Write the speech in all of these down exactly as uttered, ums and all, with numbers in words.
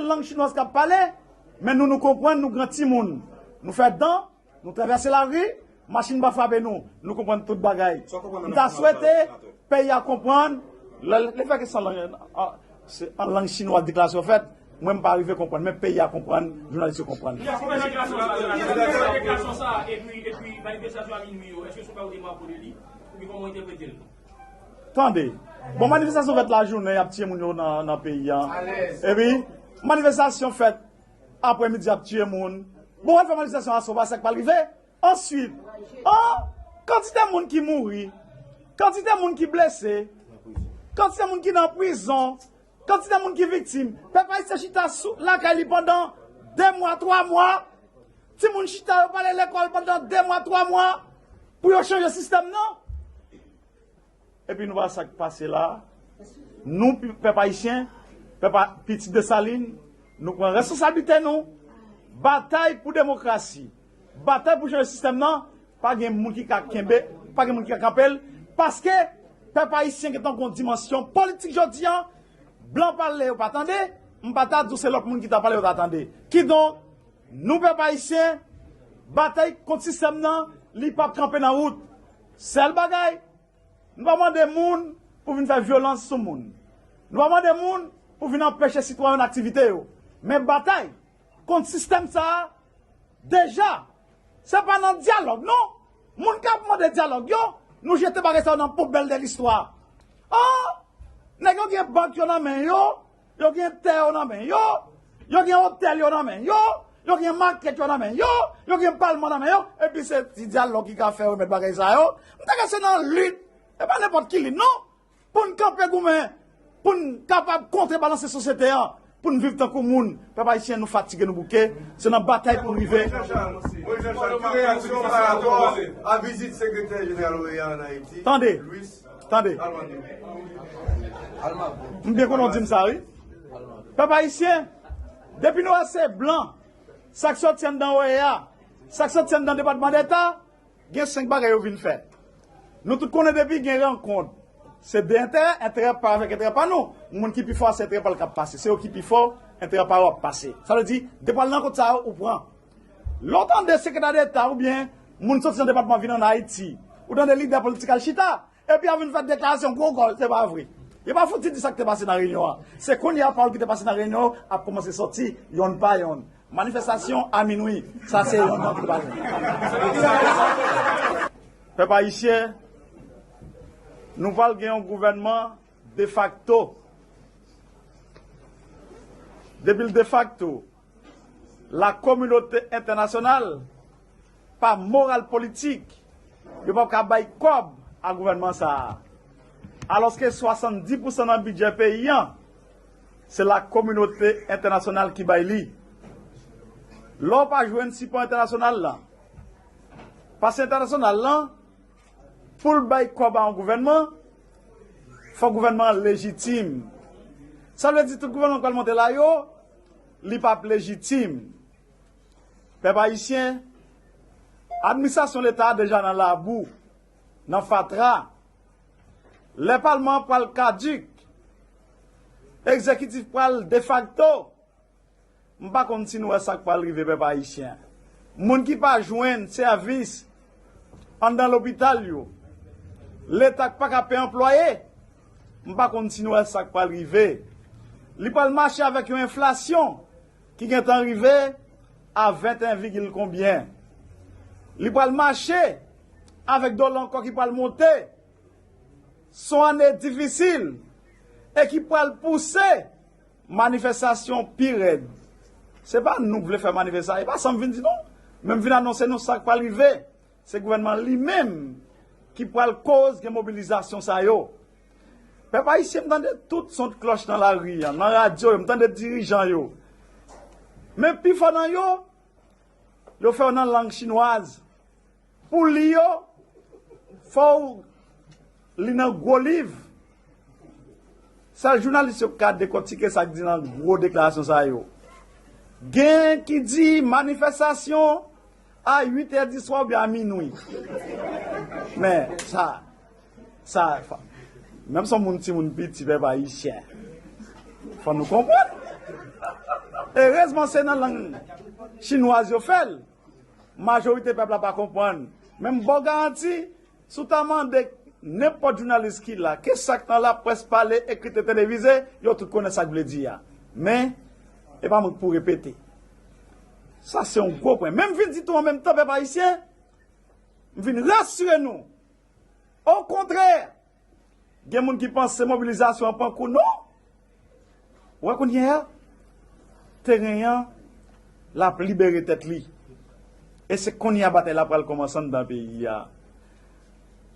Lang chinwaz k ap pale, men nou, nou konprann, nou gran timoun. Nou fè dan, nou travèse lari, machin pa frape nou. Nou konprann tout bagay. M ta swete peyi a konprann, lè, lè fè ke se an lang, an, se an lang chinwaz deklarasyon fèt, mwen m pa rive konprann, men peyi a konprann, jounalis yo konprann. Kouman deklarasyon sa, deklarasyon sa, epi, epi manifestasyon a minui yo, èske se ou pa ou te mwa pou li, oubyen kòman w entèprete l? Tande. Bon, manifestasyon fèt lajounen, y ap tiye moun yo nan, nan peyi a. Epi, manifestasyon fèt aprèmidi, y ap tiye moun. Bon, w al fè manifestasyon aswè, pa sa k pral rive. Answit, an, kantite moun ki mouri, kantite moun ki blese, kantite moun ki nan prizon, kantite moun ki viktim. Pèp ayisyen chita sou, lakay li pandan de mwa, twa mwa. Timoun chita, yo pa ale lekòl pandan de mwa, twa mwa pou yo chanje sistèm nan. Epi nou pa sa k pase la. Nou, pi-, pèp ayisyen, pèp a-, pitit Desalin, nou pran responsablite nou. Batay pou demokrasi, batay pou chanje sistèm nan, pa gen moun ki ka kenbe, pa gen moun ki ka kanpe l, paske pèp ayisyen gentan gon dimansyon politik jodi a. Blan pale, yo pa tande, m pa ta di w se lòt moun ki ta pale, yo ta tande. Kidonk, nou pèp ayisyen, batay kont sistèm nan, li p ap kanpe nan wout. Sèl bagay, nou pa mande moun pou vin fè vyolans sou moun. Nou pa mande moun pou vin anpeche sitwayen nan aktivite yo. Men batay kont sistèm sa a, deja, se pa nan dyalòg, non. Moun k ap mande dyalòg yo, nou jete bagay sa yo nan poubèl de listwa. An, nèg yo gen bank yo nan men yo, yo gen tè yo nan men yo, yo gen otèl yo nan men yo, yo gen makèt yo nan men yo, yo gen palman nan men yo, epi se ti dyalòg ki ka fè remèt bagay sa yo. M ta ka se nan lit, e pa nenpòt ki lit, non. Pou n kanpe goumen, pou n kapab kontrebalanse sosyete a, pou n viv tankou moun. Pèp ayisyen, nou fatige, nou bouke, se nan batay pou n rive. Mwen, Jean Charles, ki reyaksyon pa rapò a vizit sekretè jeneral OEA an Ayiti? Tande, Louis, tande. Almagro. M byen konnen w di m sa, wi. Pèp ayisyen, depi nou wè se blan, sa k soti anndan OEA, sa k soti anndan Depatman Deta, gen senk bagay yo vin fè. Nou tout konnen depi gen rankont, se de enterè, enterè pa avèk enterè pa nou. Moun ki pi fò a, se enterè pa l k ap pase. Se yo ki pi fò, enterè pa yo ap pase. Sa vle di, depi w al nan rankont sa yo, ou pran. Lè w tande sekretè deta oubyen moun soti nan depatman vin ann Ayiti, ou tande lidè politik al chita, epi y ap vin fè deklarasyon gwo gòl, se pa vre. Yo pa fouti di sa k te pase nan reyinyon an. Se kounye a pawòl ki te pase nan reyinyon yo ap kòmanse soti yonn pa yonn. Manifestasyon a minwi. Sa se yon nan ki pa jwenn. Pèp ayisyen, nou pral gen yon gouvènman defakto. Depi l defakto, la kominote entènasyonal pa moral politik, yo p ap ka bay kòb a gouvènman sa a. Alòske swasanndis pousan nan bidjè peyi an, se la kominote entènasyonal ki bay li. Lè w pa jwenn sipò entènasyonal la, paske entènasyonal lan, pou l bay kòb a yon gouvènman, fò gouvènman an lejitim. Sa vle di tout gouvènman k pral monte la yo, li p ap lejitim. Pèp ayisyen, administrasyon leta a deja nan labou, nan fatra. Lè palman an pral kadik, egzekitif pral defakto. M pa konn si nou wè sa k pral rive pèp ayisyen. Moun ki pa jwenn sèvis anndan lopital yo, leta k pa ka peye anplwaye, m pa konn si nou wè sa k pral rive. Li pral mache avèk yon enflasyon ki gentan rive a venteyen vigil konbyen. Li pral mache avèk dola ankò ki pral monte. Se yon ane difisil e ki pral pouse manifestasyon pi rèd. Se pa nou k vle fè manifestasyon, e pa sa m vin di non. Men m vin anonse nou sa k pral rive. Se gouvènman li menm ki pral koz gen mobilizasyon sa yo. Pèp ayisyen, m tande tout son klòch nan lari a, nan radyo yo, m tande dirijan yo. Men pifò nan yo, yo fè yo nan lang chinwaz. Pou li yo, fò w li nan gwo liv. Sèl jounalis yo k ka dekòtike sa k di nan gwo deklarasyon sa yo. Gen ki di manifestasyon a uit è di swa oubyen a minwi. Men, sa, sa, fa-, menm si yon moun timoun piti, pèp ayisyen, fò nou konprann. Erezman, se nan lang chinwaz yo fè l. Majorite pèp la pa konprann. Men m ba w garanti, si w ta mande nenpòt jounalis ki la, ki sa k nan laprès pale, ekri, televize, yo tout konnen sa k vle di a. Men, e pa mwen k pou repete. Sa se yon gwo pwen. Men m vin di tou an menm tan, pèp ayisyen, m vin rasire nou. Okontrè, gen moun ki panse mobilizasyon an pran kou, non. Ou wè kounye a, teren an, l ap libere tèt li. E se kounye a batay la pral kòmanse anndan peyi a.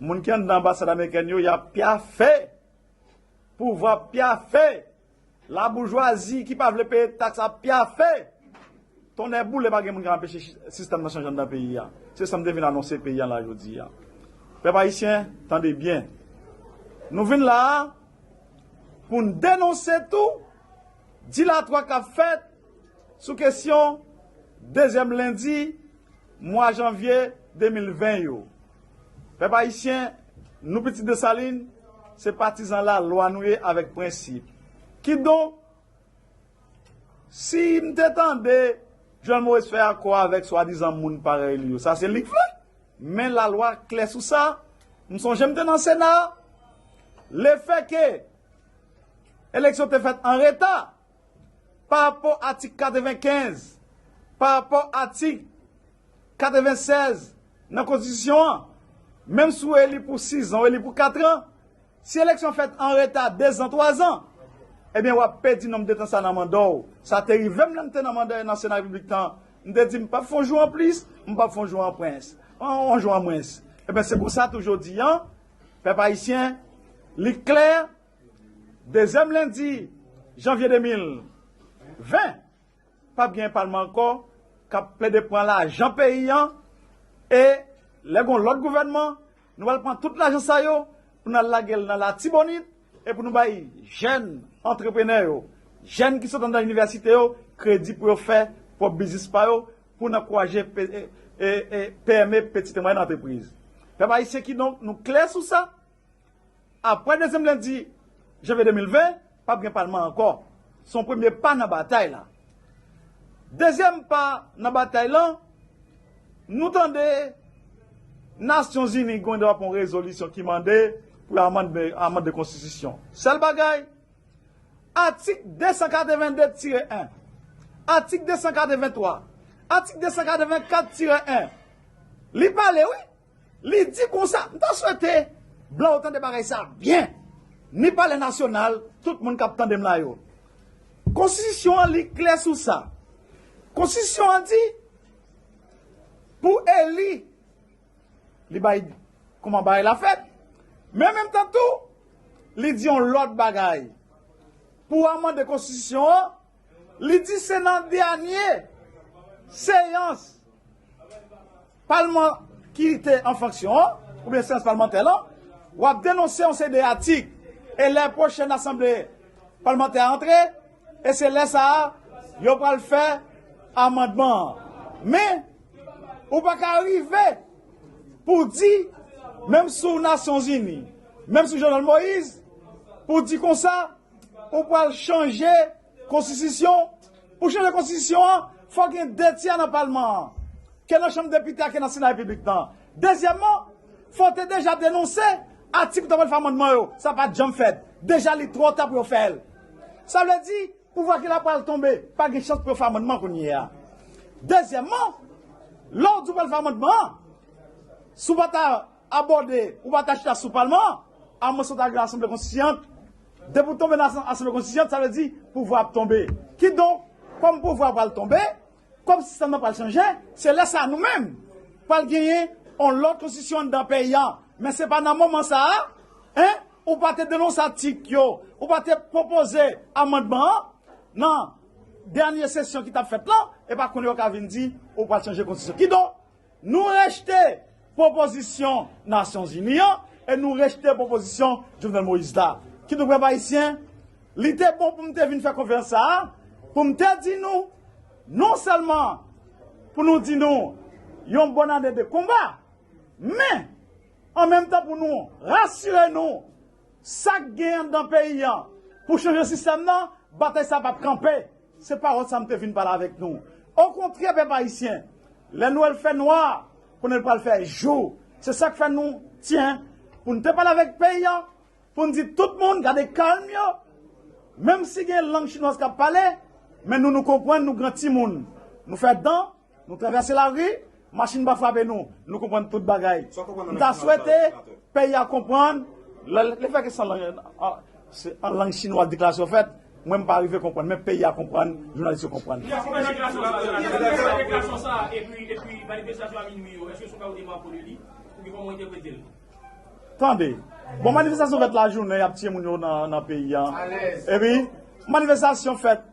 Moun ki anndan anbasad amerikèn yo, y ap pyafe. Pouvwa ap pyafe. Laboujwazi ki pa vle peye taks ap pyafe. Tonnè boule, pa gen moun k ap anpeche sistèm nan chanje anndan peyi a. Se sa m te vin anonse peyi a la jodi a. Pèp ayisyen, tande byen. Nou vin la a pou n denonse tou dilatwa k ap fèt sou kesyon dezyèm lendi mwa janvye de mil ven yo. Pèp ayisyen, nou pitit Desalin, se patizan lalwa nou ye avèk prensip. Kidonk, si m te tande Jovenel Moïse fè akò avèk swadizan moun parèy li yo, sa se li k vle. Men lalwa klè sou sa. M sonje m te nan Sena. Lefètke eleksyon te fèt an reta, pa rapò atik katrevenkenz, pa rapò atik katrevensèz nan konstitisyon an, menm si w eli pou sizan, w eli pou katran, si eleksyon fèt an reta dezan, twazan, ebyen w ap pèdi nonb de tan sa nan manda w. Sa te rive m lè m te nan manda nan Sena Repiblik lan. M te di m p ap fè yon jou an plis, m p ap fè yon jou an pwens, yon jou an mwens. Ebyen se pou sa tou jodi a, pèp ayisyen, li klè, dezyèm lendi janvye de mil ven, p ap gen palman ankò k ap plede pran lajan peyi a. E lè gen yon lòt gouvènman, nou pral pran tout lajan sa yo pou n al lage l nan Latibonit e pou nou bay jèn antreprenè yo, jèn ki sot anndan inivèsite yo, kredi pou yo fè pwòp biznis pa yo, pou n ankouraje pe- e- e- e- P M E, petite et moyenne entreprise. Pèp ayisyen, kidonk, nou klè sou sa. Apre dezyèm lendi janvye de mil ven, p ap gen palman ankò. Se yon premye pa nan batay la. Dezyèm pa nan batay lan, nou tande Nasyonzini gen dwa pran yon rezolisyon ki mande pou yo amande, amande konstitisyon. Sèl bagay, atik de san katreven de tire en, atik de san katreven twa, atik de san katreven kat tire en, li pale, wi. Li di konsa, m ta swete blan yo tande bagay sa byen. Ni Palè Nasyonal, tout moun k ap tande m la yo. Konstitisyon an, li klè sou sa. Konstitisyon an di, pou eli, li bay kòman bagay la fèt. Men an menm tan tou, li di yon lòt bagay. Pou amande konstitisyon an, li di se nan dènye seyans palman ki te an fonksyon an, oubyen seyans palmantè lan, w ap denonse yon seri de atik. E lè pwochèn asanble palmantè a antre, e se lè sa a, yo pral fè amandman an. Men, ou pa ka rive pou di, menm sou Nasyonzini, menm sou Jovenel Moïse, pou di konsa, ou pral chanje konstitisyon. Pou chanje konstitisyon an, fò gen de tyè nan palman an, ke nan chanm depite a, ke nan Sena Repiblik lan. Dezyèmman, fò w te deja denonse atik ou ta pral fè amandman yo. Sa pa t janm fèt. Deja, li twò ta pou yo fè l. Sa vle di, pouvwa ki la pral tonbe, pa gen chans pou yo fè amandman kounye a. Dezyèmman, lè w di w pral fè amandman an, si w pa ta abòde, ou pa ta chita sou palman an, amwens ou ta gen asanble konstitiyant. Depi w tonbe nan asan- asanble konstitiyant, sa vle di pouvwa ap tonbe. Kidonk, kòm pouvwa a pral tonbe, kòm sistèm nan pral chanje, se lè sa a nou menm pral genyen yon lòt konstitisyon anndan peyi a. Men se pa nan moman sa a, en, ou pa te denonse atik yo, ou pa te pwopoze amandman an nan dènye sesyon ki t ap fèt lan, e pa kounye a w ka vin di ou pral chanje konstitisyon. Kidonk, nou rejte pwopozisyon Nasyonzini an e nou rejte pwopozisyon Jovenel Moïse la. Kidonk, pèp ayisyen, li te bon pou m te vin fè konferans sa a, pou m te di nou, non sèlman pou nou di nou yon bòn ane de konba, men, an menm tan pou nou rasire nou, sa k gen anndan peyi an, pou chanje sistèm nan, batay sa p ap kanpe. Se pawòl sa m te vin pale avèk nou. Okontrè, pèp ayisyen, lè nwèl fè nwa, konnen l pral fè jou. Se sa k fè nou tyen pou n te pale avèk peyi a, pou n di tout moun gade kalm yo. Menm si gen lang chinwaz k ap pale, men nou, nou konprann, nou gran timoun. Nou fè dan, nou travèse lari, machin pa frape nou. Nou konprann tout bagay. M ta swete peyi a konprann, lè, lè fè ke se an lang, an, se an lang chinwaz deklarasyon fèt, mwen m pa rive konprann, men peyi a konprann, jounalis yo konprann. Deklarasyon sa, deklarasyon sa, epi, epi manifestasyon a minwi yo, èske se yon bagay ou te marke de li? Ou gen kòman w entèprete l? Tande. Bon, manifestasyon fèt lajounen, y ap tiye moun yo nan, nan peyi a. Epi, manifestasyon fèt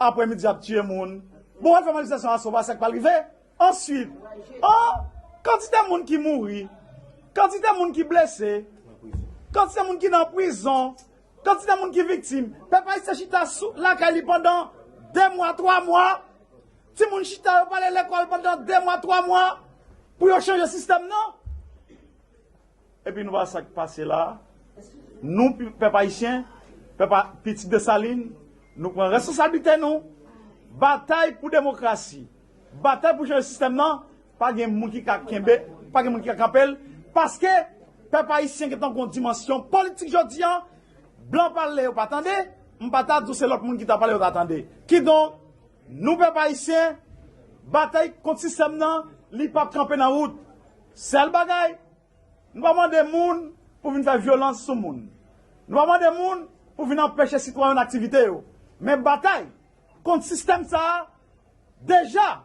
aprèmidi, y ap tiye moun. Bon, w al fè manifestasyon aswè, pa sa k pral rive. Answit, an, kantite moun ki mouri, kantite moun ki blese, kantite moun ki nan prizon, kantite moun ki viktim. Pèp ayisyen chita sou lakay li pandan de mwa, twa mwa. Timoun chita, yo pa ale lekòl pandan de mwa, twa mwa pou yo chanje sistèm nan. Epi nou pa sa k pase la. Nou, pi-, pèp ayisyen, pèp a-, pitit Desalin, nou pran responsablite nou. Batay pou demokrasi, batay pou chanje sistèm nan, pa gen moun ki ka kenbe, pa gen moun ki ka kanpe l, paske pèp ayisyen gentan gon dimansyon politik jodi a, blan pale yo pa tande, m pa ta di w se lòt moun ki ta pale yo ta tande. Kidonk, nou pèp ayisyen, batay kont sistèm nan, li p ap kanpe nan wout. Sèl bagay, nou pa mande moun pou vin fè vyolans sou moun. Nou pa mande moun pou vin anpeche sitwayen nan aktivite yo. Men batay kont sistèm sa a, deja,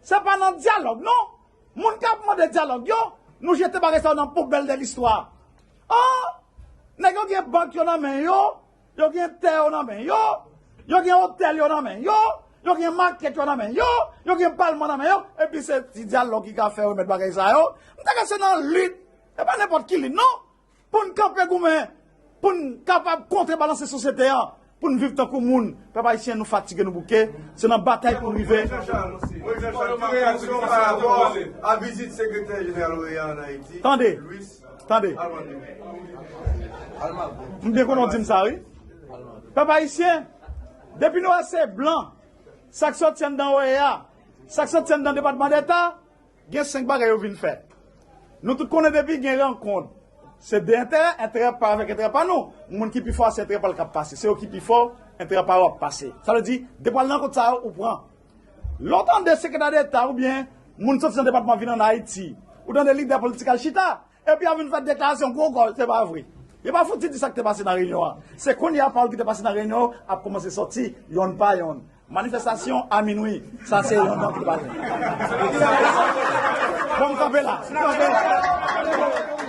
se pa nan dyalòg, non. Moun k ap mande dyalòg yo, nou jete bagay sa yo nan poubèl de listwa. An! Nèg yo gen bank yo nan men yo, yo gen tè yo nan men yo, yo gen otèl yo nan men yo, yo gen makèt yo nan men yo, yo gen palman nan men yo, epi se ti dyalòg ki ka fè remèt bagay sa yo. M ta ka se nan lit, e pa nenpòt ki lit, non. Pou n kanpe goumen, pou n kapab kontrebalanse sosyete a, pou n viv tankou moun. Pèp ayisyen, nou fatige, nou bouke, se nan batay pou n rive. Mwen, Jean Charles, ki reyaksyon pa rapò a vizit sekretè jeneral OEA an Ayiti, Tande, Louis tande. Almagro? M byen konnen w di m sa, wi. Pèp ayisyen, depi nou wè se blan, sa k soti anndan OEA, sa k soti anndan Depatman Deta, gen senk bagay yo vin fè. Nou tout konnen depi gen rankont, se de enterè, enterè pa avèk enterè pa nou. Moun ki pi fò a se enterè pa l k ap pase. Se yo ki pi fò, enterè pa yo ap pase. Sa vle di, depi w al nan rankont sa yo, ou pran. Lè w tande sekretè deta oubyen moun soti nan depatman vin ann Ayiti, ou tande lidè politik al chita, epi y ap vin fè deklarasyon gwo gòl, se pa vre. Yo pa fouti di sa k te pase nan reyinyon an. Se kounye a pawòl ki te pase nan reyinyon an ap kòmanse soti, yonn pa yonn. Manifestasyon a minwi. Sa se yon non ki pa gen. Bon, m kanpe la. M kanpe la.